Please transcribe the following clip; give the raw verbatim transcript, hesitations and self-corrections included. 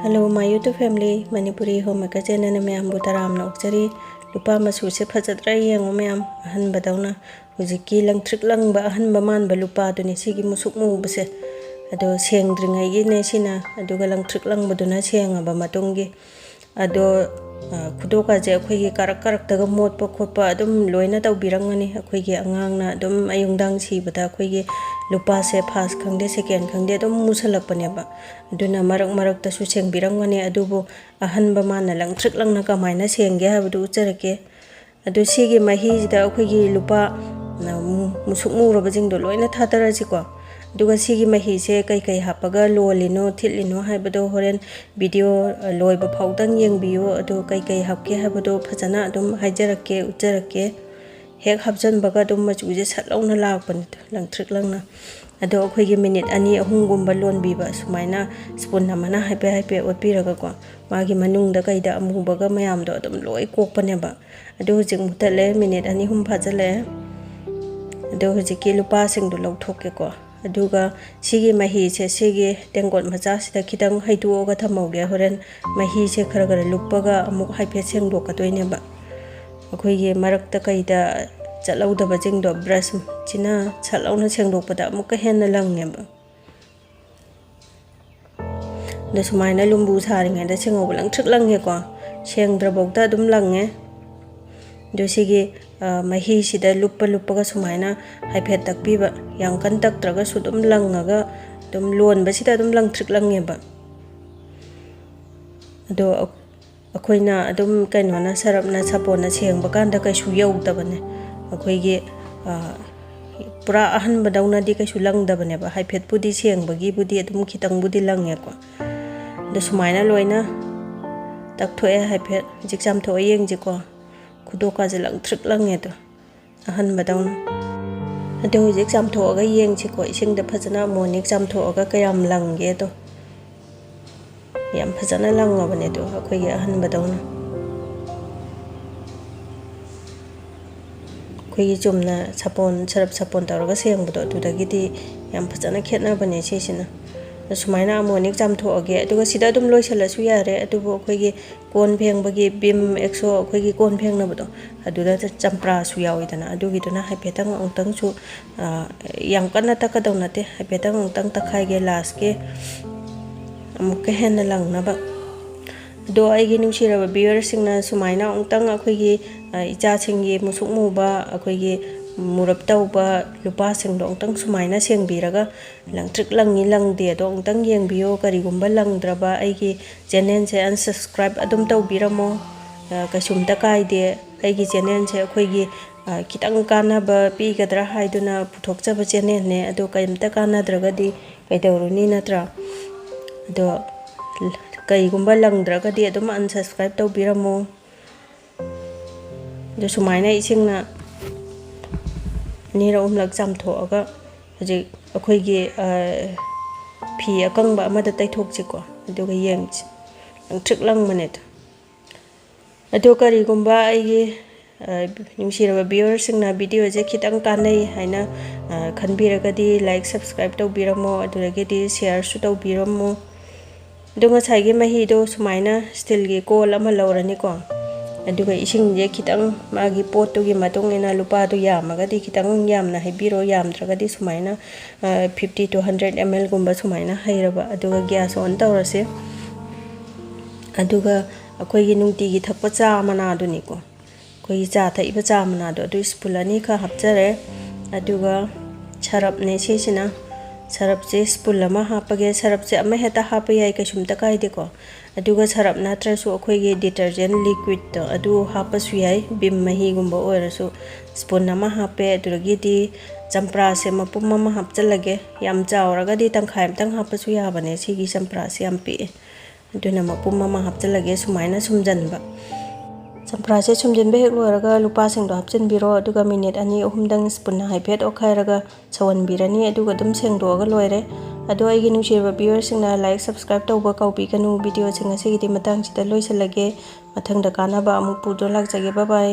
Hello, my YouTube family, Manipuri Homemaker channelꯅ ꯃꯌꯥꯝꯕꯨ ꯇꯔꯥꯝꯅ ꯑꯣꯛꯆꯔꯤ꯫ ꯂꯨꯄꯥ ꯃꯆꯨꯁꯦ ꯐꯖꯗ꯭ꯔꯥ ꯌꯦꯡꯉꯣ ꯃꯌꯥꯝ, ꯑꯍꯟꯕꯗꯧꯅ꯫ ꯍꯧꯖꯤꯛꯀꯤ ꯂꯪꯊ꯭ꯔꯤꯛ ꯂꯪꯕ ꯑꯍꯟꯕ ꯃꯥꯟꯕ ꯂꯨꯄꯥꯗꯨꯅꯤ ꯁꯤꯒꯤ ꯃꯨꯁꯨꯛ ꯃꯨꯕꯁꯦ꯫ ꯑꯗꯣ ꯁꯦꯡꯗ꯭ꯔꯤꯉꯩꯒꯤꯅꯦ ꯁꯤꯅ, ꯑꯗꯨꯒ ꯂꯪꯊ꯭ꯔꯤꯛ ꯂꯪꯕꯗꯨꯅ ꯁꯦꯡꯉꯕ ꯃꯇꯨꯡꯒꯤ꯫ ꯑꯗꯣ, ꯑ, ꯈꯨꯗꯣꯞꯀꯥꯁꯦ ꯑꯩꯈꯣꯏꯒꯤ ꯀꯥꯔꯛ ꯀꯥꯔꯛꯇꯒ ꯃꯣꯠꯄ ꯈꯣꯠꯄ ꯑꯗꯨꯝ ꯂꯣꯏꯅ ꯇꯧꯕꯤꯔꯝꯒꯅꯤ꯫ ꯑꯩꯈꯣꯏꯒꯤ ꯑꯉꯥꯡꯅ ꯑꯗꯨꯝ ꯑꯌꯨꯡꯗꯥꯡ ꯁꯤꯕꯗ ꯑꯩꯈꯣꯏꯒꯤ ꯂꯨꯄꯥꯁꯦ first ꯈꯪꯗꯦ second ꯈꯪꯗꯦ ꯑꯗꯨꯝ ꯃꯨꯁꯜꯂꯛꯄꯅꯦꯕ꯫ ꯑꯗꯨꯅ ꯃꯔꯛ ꯃꯔꯛꯇꯁꯨ ꯁꯦꯡꯕꯤꯔꯝꯒꯅꯤ꯫ ꯑꯗꯨꯕꯨ ꯑꯍꯟꯕ ꯃꯥꯅ ꯂꯪꯊ꯭ꯔꯤꯛ ꯂꯪꯅ ꯀꯃꯥꯏꯅ ꯁꯦꯡꯒꯦ ꯍꯥꯏꯕꯗꯨ ꯎꯠꯆꯔꯛꯀꯦ꯫ ꯑꯗꯨ ꯁꯤꯒꯤ ꯃꯍꯤꯁꯤꯗ ꯑꯩꯈꯣꯏꯒꯤ ꯂꯨꯄꯥ, ꯎꯝ, ꯃꯨꯁꯨꯛ ꯃꯨꯔꯕꯁꯤꯡꯗꯣ ꯂꯣꯏꯅ ꯊꯥꯗꯔꯁꯤꯀꯣ꯫ ꯑꯗꯨꯒ ꯁꯤꯒꯤ ꯃꯍꯤꯁꯦ ꯀꯩꯀꯩ ꯍꯥꯞꯄꯒ ꯂꯣꯜꯂꯤꯅꯣ, ꯊꯤꯠꯂꯤꯅꯣ ꯍꯥꯏꯕꯗꯣ ꯍꯣꯔꯦꯟ video, ꯑ, ꯂꯣꯏꯕ ꯐꯥꯎꯗꯪ ꯌꯦꯡꯕꯤꯌꯨ꯫ ꯑꯗꯨ ꯀꯩꯀꯩ ꯍꯥꯞꯀꯦ ꯍꯥꯏꯕꯗꯣ ꯐꯖꯅ ꯑꯗꯨꯝ ꯍꯥꯏꯖꯔꯛꯀꯦ, ꯎꯠꯆꯔꯛꯀꯦ꯫ ꯍꯦꯛ ꯍꯥꯞꯆꯟꯕꯒ ꯑꯗꯨꯝ ꯃꯆꯨꯁꯦ ꯁꯠ ꯂꯥꯎꯅ ꯂꯥꯛꯄꯅꯦ, ꯂꯪꯊ꯭ꯔꯤꯛ ꯂꯪꯅ꯫ ꯑꯗꯣ ꯑꯩꯈꯣꯏꯒꯤ minute ꯑꯅꯤ ꯑꯍꯨꯝꯒꯨꯝꯕ ꯂꯣꯟꯕꯤꯕ, ꯁꯨꯃꯥꯏꯅ spoon ꯑꯃꯅ ꯍꯥꯏꯐꯦꯠ ꯍꯥꯏꯐꯦꯠ ꯑꯣꯠꯄꯤꯔꯒꯀꯣ, ꯃꯥꯒꯤ ꯃꯅꯨꯡꯗ ꯀꯩꯗ ꯑꯃꯨꯕꯒ ꯃꯌꯥꯝꯗꯣ ꯑꯗꯨꯝ ꯂꯣꯏ ꯀꯣꯛꯄꯅꯦꯕ꯫ ꯑꯗꯨ ꯍꯧꯖꯤꯛ ꯃꯨꯊꯠꯂꯦ, minute ꯑꯅꯤ ꯑꯍꯨꯝ ꯐꯥꯖꯤꯜꯂꯛꯑꯦ꯫ ꯑꯗꯣ ꯍꯧꯖꯤꯛꯀꯤ ꯂꯨꯄꯥꯁꯤꯡꯗꯣ ꯂꯧꯊꯣꯛꯀꯦꯀꯣ꯫ ꯑꯗꯨꯒ ꯁꯤꯒꯤ ꯃꯍꯤꯁꯦ ꯁꯤꯒꯤ ꯇꯦꯡꯀꯣꯠ ꯃꯆꯥꯁꯤꯗ ꯈꯤꯇꯪ ꯍꯩꯗꯣꯛꯑꯒ ꯊꯝꯍꯧꯒꯦ꯫ ꯍꯣꯔꯦꯟ ꯃꯍꯤꯁꯦ ꯈꯔ ꯈꯔ ꯂꯨꯞꯄꯒ ꯑꯃꯨꯛ ꯍꯥꯏꯐꯦꯠ ꯁꯦꯡꯗꯣꯛꯀꯗꯣꯏꯅꯦꯕ꯫ ꯑꯩꯈꯣꯏꯒꯤ ꯃꯔꯛꯇ ꯀꯩꯗ ꯆꯠꯍꯧꯗꯕꯁꯤꯡꯗꯣ brush ꯁꯤꯅ ꯁꯠ ꯂꯥꯎꯅ ꯁꯦꯡꯗꯣꯛꯄꯗ ꯑꯃꯨꯛꯀ ꯍꯦꯟꯅ ꯂꯪꯉꯦꯕ꯫ ꯑꯗꯣ ꯁꯨꯃꯥꯏꯅ ꯂꯨꯝꯕꯨ ꯁꯥꯔꯤꯉꯩꯗ ꯁꯦꯡꯍꯧꯕ ꯂꯪꯊ꯭ꯔꯤꯛ ꯂꯪꯉꯦꯀꯣ, ꯁꯦꯡꯗ꯭ꯔꯐꯧꯗ ꯑꯗꯨꯝ ꯂꯪꯉꯦ꯫ ꯑꯗꯣ ꯁꯤꯒꯤ, ꯑ, ꯃꯍꯤꯁꯤꯗ ꯂꯨꯞꯄ ꯂꯨꯞꯄꯒ ꯁꯨꯃꯥꯏꯅ ꯍꯥꯏꯐꯦꯠ ꯇꯛꯄꯤꯕ, ꯌꯥꯝ ꯀꯟ ꯇꯛꯇ꯭ꯔꯒꯁꯨ ꯑꯗꯨꯝ ꯂꯪꯉꯒ ꯑꯗꯨꯝ ꯂꯣꯟꯕꯁꯤꯗ ꯑꯗꯨꯝ ꯂꯪꯊ꯭ꯔꯤꯛ ꯂꯪꯉꯦꯕ꯫ ꯑꯗꯣ ꯑꯩꯈꯣꯏꯅ ꯑꯗꯨꯝ ꯀꯩꯅꯣꯅ ꯁꯔꯞꯅ ꯁꯥꯄꯣꯟꯅ ꯁꯦꯡꯕ ꯀꯥꯟꯗ ꯀꯩꯁꯨ ꯌꯧꯗꯕꯅꯦ꯫ ꯑꯩꯈꯣꯏꯒꯤ, ꯑ, ꯄꯨꯔꯥ ꯑꯍꯟꯕꯗꯧꯅꯗꯤ ꯀꯩꯁꯨ ꯂꯪꯗꯕꯅꯦꯕ꯫ ꯍꯥꯏꯐꯦꯠꯄꯨꯗꯤ ꯁꯦꯡꯕꯒꯤꯕꯨꯗꯤ ꯑꯗꯨꯝ ꯈꯤꯇꯪꯕꯨꯗꯤ ꯂꯪꯉꯦꯀꯣ꯫ ꯑꯗꯣ ꯁꯨꯃꯥꯏꯅ ꯂꯣꯏꯅ ꯇꯛꯊꯣꯛꯑꯦ꯫ ꯍꯥꯏꯐꯦꯠ ꯍꯧꯖꯤꯛ ꯆꯥꯝꯊꯣꯛꯑ ꯌꯦꯡꯁꯤꯀꯣ꯫ ꯈꯨꯗꯣꯞꯀꯥꯁꯦ ꯂꯪꯊ꯭ꯔꯤꯛ ꯂꯪꯉꯦ ꯑꯗꯣ, ꯑꯍꯟꯕꯗꯧꯅ꯫ ꯑꯗꯣ ꯍꯧꯖꯤꯛ ꯆꯥꯝꯊꯣꯛꯑꯒ ꯌꯦꯡꯁꯤꯀꯣ꯫ ꯏꯁꯤꯡꯗ ꯐꯖꯅ ꯑꯃꯣꯅꯤꯛ ꯆꯥꯝꯊꯣꯛꯑꯒ ꯀꯌꯥꯝ ꯂꯪꯒꯦꯗꯣ꯫ ꯌꯥꯝ ꯐꯖꯅ ꯂꯪꯉꯕꯅꯦ ꯑꯗꯣ, ꯑꯩꯈꯣꯏꯒꯤ ꯑꯍꯟꯕꯗꯧꯅ꯫ ꯑꯩꯈꯣꯏꯒꯤ ꯆꯨꯝꯅ ꯁꯥꯄꯣꯟ, ꯁꯔꯞ ꯁꯥꯄꯣꯟ ꯇꯧꯔꯒ ꯁꯦꯡꯕꯗꯣ, ꯑꯗꯨꯗꯒꯤꯗꯤ ꯌꯥꯝ ꯐꯖꯅ ꯈꯦꯠꯅꯕꯅꯦ ꯁꯤꯁꯤꯅ꯫ ꯁꯨꯃꯥꯏꯅ ꯑꯃꯨꯛ ꯑꯅꯤꯔꯛ ꯆꯥꯝꯊꯣꯛꯑꯒꯦ꯫ ꯑꯗꯨꯒ ꯁꯤꯗ ꯑꯗꯨꯝ ꯂꯣꯏꯁꯤꯜꯂꯁꯨ ꯌꯥꯔꯦ꯫ ꯑꯗꯨꯕꯨ ꯑꯩꯈꯣꯏꯒꯤ ꯀꯣꯟ ꯐꯦꯡꯕꯒꯤ ꯚꯤꯝ ꯑꯦꯛꯁꯣ, ꯑꯩꯈꯣꯏꯒꯤ ꯀꯣꯟ ꯐꯦꯡꯅꯕꯗꯣ, ꯑꯗꯨꯗ ꯆꯝꯄ꯭ꯔꯥꯁꯨ ꯌꯥꯎꯋꯤꯗꯅ, ꯑꯗꯨꯒꯤꯗꯨꯅ ꯍꯥꯏꯐꯦꯠꯇꯪ ꯑꯃꯨꯛꯇꯪꯁꯨ, ꯑ, ꯌꯥꯝ ꯀꯟꯅ ꯇꯛꯀꯗꯧ ꯅꯠꯇꯦ, ꯍꯥꯏꯐꯦꯠꯇꯪ ꯑꯃꯨꯛꯇꯪ ꯇꯛꯈꯥꯏꯒꯦ ꯂꯥꯁꯀꯤ ꯑꯃꯨꯛꯀ ꯍꯦꯟꯅ ꯂꯪꯅꯕ꯫ ꯑꯗꯣ ꯑꯩꯒꯤ ꯅꯨꯡꯁꯤꯔꯕ ꯚ꯭ꯌꯨꯋꯔꯁꯤꯡꯅ ꯁꯨꯃꯥꯏꯅ ꯑꯃꯨꯛꯇꯪ ꯑꯩꯈꯣꯏꯒꯤ, ꯑ, ꯏꯆꯥꯁꯤꯡꯒꯤ ꯃꯨꯁꯨꯛ ꯃꯨꯕ, ꯑꯩꯈꯣꯏꯒꯤ ꯃꯨꯔꯞ ꯇꯧꯕ ꯂꯨꯄꯥꯁꯤꯡꯗꯣ ꯑꯃꯨꯛꯇꯪ ꯁꯨꯃꯥꯏꯅ ꯁꯦꯡꯕꯤꯔꯒ, ꯂꯪꯇ꯭ꯔꯤꯛ ꯂꯪꯉꯤ ꯂꯪꯗꯦ ꯑꯗꯣ ꯑꯃꯨꯛꯇꯪ ꯌꯦꯡꯕꯤꯌꯣ꯫ ꯀꯔꯤꯒꯨꯝꯕ ꯂꯪꯗ꯭ꯔꯕ, ꯑꯩꯒꯤ ꯆꯦꯅꯦꯜꯁꯦ unsubscribe ꯑꯗꯨꯝ ꯇꯧꯕꯤꯔꯝꯃꯣ꯫ ꯑ, ꯀꯩꯁꯨꯝꯇ ꯀꯥꯏꯗꯦ꯫ ꯑꯩꯒꯤ ꯆꯦꯅꯦꯜꯁꯦ ꯑꯩꯈꯣꯏꯒꯤ, ꯑ, ꯈꯤꯇꯪ ꯀꯥꯟꯅꯕ ꯄꯤꯒꯗ꯭ꯔꯥ ꯍꯥꯏꯗꯨꯅ ꯄꯨꯊꯣꯛꯆꯕ ꯆꯦꯅꯦꯜꯅꯦ꯫ ꯑꯗꯣ ꯀꯔꯤꯝꯇ ꯀꯥꯟꯅꯗ꯭ꯔꯒꯗꯤ ꯀꯩꯗꯧꯔꯨꯅꯤ, ꯅꯠꯇ꯭ꯔꯥ? ꯑꯗꯣ ꯀꯩꯒꯨꯝꯕ ꯂꯪꯗ꯭ꯔꯒꯗꯤ ꯑꯗꯨꯝ unsubscribe ꯇꯧꯕꯤꯔꯝꯃꯣ꯫ ꯑꯗꯨ ꯁꯨꯃꯥꯏꯅ ꯏꯁꯤꯡꯅ ꯑꯅꯤꯔꯛ ꯑꯍꯨꯝꯂꯛ ꯆꯥꯝꯊꯣꯛꯑꯒ ꯍꯧꯖꯤꯛ ꯑꯩꯈꯣꯏꯒꯤ, ꯑ, ꯐꯤ ꯑꯀꯪꯕ ꯑꯃꯗ ꯇꯩꯊꯣꯛꯁꯤꯀꯣ, ꯑꯗꯨꯒ ꯌꯦꯡꯁꯤ꯫ ꯂꯪꯇ꯭ꯔꯤꯛ ꯂꯪꯕꯅꯦ ꯑꯗꯣ꯫ ꯑꯗꯣ ꯀꯔꯤꯒꯨꯝꯕ ꯑꯩꯒꯤ, ꯑ, ꯅꯨꯡꯁꯤꯔꯕ ꯚ꯭ꯌꯨꯋꯔꯁꯤꯡꯅ ꯚꯤꯗꯤꯑꯣꯁꯦ ꯈꯤꯇꯪ ꯀꯥꯟꯅꯩ ꯍꯥꯏꯅ, ꯑ, ꯈꯟꯕꯤꯔꯒꯗꯤ like, subscribe ꯇꯧꯕꯤꯔꯝꯃꯣ, ꯑꯗꯨꯗꯒꯤꯗꯤ shareꯁꯨ ꯇꯧꯕꯤꯔꯝꯃꯣ꯫ ꯑꯗꯣ ꯉꯁꯥꯏꯒꯤ ꯃꯍꯤꯗꯣ ꯁꯨꯃꯥꯏꯅ ꯁ꯭ꯇꯤꯜꯒꯤ ꯀꯣꯜ ꯑꯃ ꯂꯧꯔꯅꯤꯀꯣ, ꯑꯗꯨꯒ ꯏꯁꯤꯡꯁꯦ ꯈꯤꯇꯪ ꯃꯥꯒꯤ ꯄꯣꯠꯇꯨꯒꯤ ꯃꯇꯨꯡ ꯏꯟꯅ, ꯂꯨꯄꯥꯗꯨ ꯌꯥꯝꯃꯒꯗꯤ ꯈꯤꯇꯪ ꯌꯥꯝꯅ ꯍꯩꯕꯤꯔꯣ, ꯌꯥꯝꯗ꯭ꯔꯒꯗꯤ ꯁꯨꯃꯥꯏꯅ, ꯑ, fifty to hundred ml ꯒꯨꯝꯕ ꯁꯨꯃꯥꯏꯅ ꯍꯩꯔꯕ, ꯑꯗꯨꯒ gas on ꯇꯧꯔꯁꯦ꯫ ꯑꯗꯨꯒ ꯑꯩꯈꯣꯏꯒꯤ ꯅꯨꯡꯇꯤꯒꯤ ꯊꯛꯄ ꯆꯥ ꯃꯅꯥꯗꯨꯅꯤꯀꯣ, ꯑꯩꯈꯣꯏꯒꯤ ꯆꯥ ꯊꯛꯏꯕ ꯆꯥ ꯃꯅꯥꯗꯣ, ꯑꯗꯨ spoon ꯑꯅꯤꯈꯛ ꯍꯥꯞꯆꯔꯦ꯫ ꯑꯗꯨꯒ ꯁꯔꯞꯅꯦ ꯁꯤꯁꯤꯅ, ꯁꯔꯞꯁꯦ spoon ꯑꯃ ꯍꯥꯞꯄꯒꯦ꯫ ꯁꯔꯞꯁꯦ ꯑꯃ ꯍꯦꯛꯇ ꯍꯥꯞꯄ ꯌꯥꯏ, ꯀꯩꯁꯨꯝꯇ ꯀꯥꯏꯗꯦꯀꯣ꯫ ꯑꯗꯨꯒ ꯁꯔꯞ ꯅꯠꯇ꯭ꯔꯁꯨ ꯑꯩꯈꯣꯏꯒꯤ detergent liquidꯇꯣ ꯑꯗꯨ ꯍꯥꯞꯄꯁꯨ ꯌꯥꯏ, ꯚꯤꯝ ꯃꯍꯤꯒꯨꯝꯕ ꯑꯣꯏꯔꯁꯨ꯫ Spoon ꯑꯃ ꯍꯥꯞꯄꯦ꯫ ꯑꯗꯨꯗꯒꯤꯗꯤ ꯆꯝꯄ꯭ꯔꯥꯁꯦ ꯃꯄꯨꯝ ꯑꯃ ꯍꯥꯞꯆꯤꯜꯂꯒꯦ꯫ ꯌꯥꯝ ꯆꯥꯎꯔꯒꯗꯤ ꯇꯪꯈꯥꯏ ꯑꯃꯇꯪ ꯍꯥꯞꯄꯁꯨ ꯌꯥꯕꯅꯦ, ꯁꯤꯒꯤ ꯆꯝꯄ꯭ꯔꯥꯁꯦ ꯌꯥꯝ ꯄꯤꯛꯑꯦ꯫ ꯑꯗꯨꯅ ꯃꯄꯨꯝ ꯑꯃ ꯍꯥꯞꯆꯤꯜꯂꯒꯦ ꯁꯨꯃꯥꯏꯅ ꯁꯨꯝꯖꯟꯕ꯫ ꯆꯝꯄ꯭ꯔꯥꯁꯦ ꯁꯨꯝꯖꯤꯟꯕ ꯍꯦꯛ ꯂꯣꯏꯔꯒ ꯂꯨꯄꯥꯁꯤꯡꯗꯣ ꯍꯥꯞꯆꯤꯟꯕꯤꯔꯣ, ꯑꯗꯨꯒ minute ꯑꯅꯤ ꯑꯍꯨꯝꯗꯪ spoonꯅ ꯍꯥꯏꯐꯦꯠ ꯑꯣꯠꯈꯥꯏꯔꯒ ꯁꯧꯍꯟꯕꯤꯔꯅꯤ, ꯑꯗꯨꯒ ꯑꯗꯨꯝ ꯁꯦꯡꯗꯣꯛꯑꯒ ꯂꯣꯏꯔꯦ꯫ ꯑꯗꯣ ꯑꯩꯒꯤ ꯅꯨꯡꯁꯤꯔꯕ viewerꯁꯤꯡꯅ like, subscribe ꯇꯧꯕ ꯀꯥꯎꯕꯤꯒꯅꯨ꯫ Videoꯁꯤꯡ ꯉꯁꯤꯒꯤꯗꯤ ꯃꯇꯥꯡꯁꯤꯗ ꯂꯣꯏꯁꯤꯜꯂꯒꯦ꯫ ꯃꯊꯪꯗ ꯀꯥꯟꯅꯕ ꯑꯃꯨꯛ ꯄꯨꯗꯨꯅ ꯂꯥꯛꯆꯒꯦ꯫ Bye bye꯫